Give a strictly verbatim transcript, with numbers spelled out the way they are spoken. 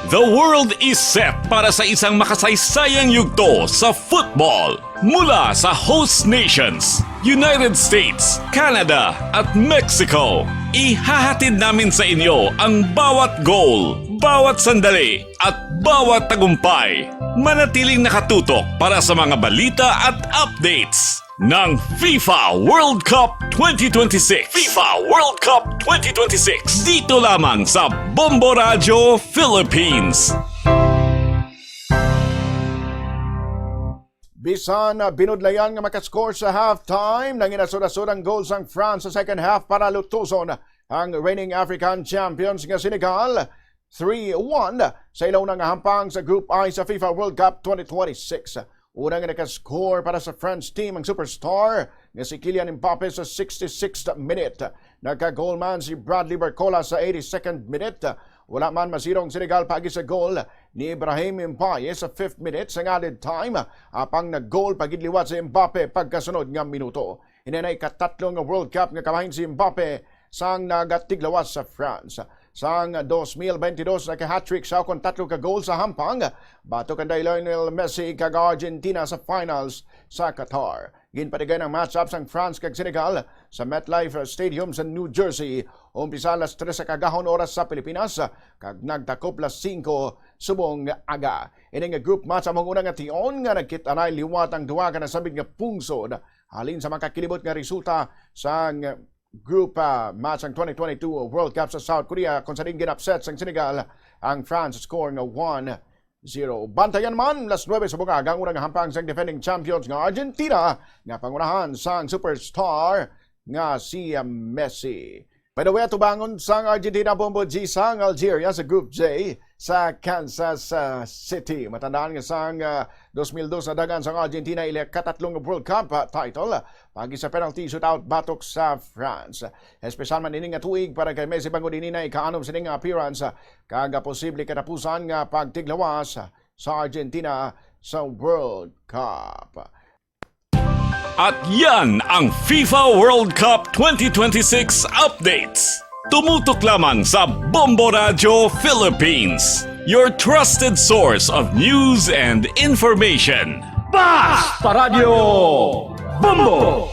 The world is set para sa isang makasaysayang yugto sa football. Mula sa host nations, United States, Canada, at Mexico, ihahatid namin sa inyo ang bawat goal, bawat sandali, at bawat tagumpay. Manatiling nakatutok para sa mga balita at updates ng FIFA World Cup twenty twenty-six. FIFA World Cup twenty twenty-six. Dito lamang sa Bombo Radyo Philippines. Bisan na binudlayan nga makascore sa halftime, nanginasod-asod ang goal sang France sa second half para lutuson ang reigning African champions nga Senegal three one sa ilaw na nga hampang sa Group I sa FIFA World Cup twenty twenty-six. Una nga nakascore para sa France team ang superstar nga si Kylian Mbappe sa sixty-sixth minute. Nagka-goal man si Bradley Barcola sa eighty-second minute. Wala man masirong Senegal paagi sa goal ni Ibrahim Mbaye sa fifth minute sang added time, apang nag-goal pa gid liwat si Mbappe pagkasunod nga minuto. Ini na ikatatlo nga World Cup nga kabahin si Mbappe sang nagatiglawas sa France. Sang dos mil bentidós, naka-hat-trick siya kon tatlo ka goal sa hampang, batok kay Lionel Messi kag Argentina sa finals sa Qatar. Ginpatigayon ang match-up sang France kag Senegal sa MetLife Stadium sa New Jersey. Umpisa alas tres sa kaagahon oras sa Pilipinas, kag nagtakop alas singko subong nga aga. Ini nga group match amo ang una nga tion nga nagkit-anay liwat ang duha ka nasambit nga pungsod halin sa makakilibot nga resulta sang group ah, match ang twenty twenty-two World Cup sa South Korea, kung sa diin gin-upset sang Senegal ang France, score nga one zero. Bantayan man, alas nuebe sa buntag ang unang hampang sang defending champions nga Argentina, nga pangunahan sang superstar nga si Messi. By the way, atubangon sang Argentina, Bombo G, sang Algeria sa Group J sa Kansas ah, City. Matandaan nga sang ah, dos mil dos, nadagan sang Argentina ila katatlong World Cup ah, title, ah, paagi sa penalty shootout batok sa France. Espesyal man ini nga tuig para kay Messi, bangod ini na ikaanom sini nga appearance, ah, kag posible katapusan nga pagtiglawas sa Argentina sa World Cup. At yan ang FIFA World Cup twenty twenty-six updates. Tumutok lamang sa Bombo Radyo Philippines, your trusted source of news and information. Basta Radyo Bombo!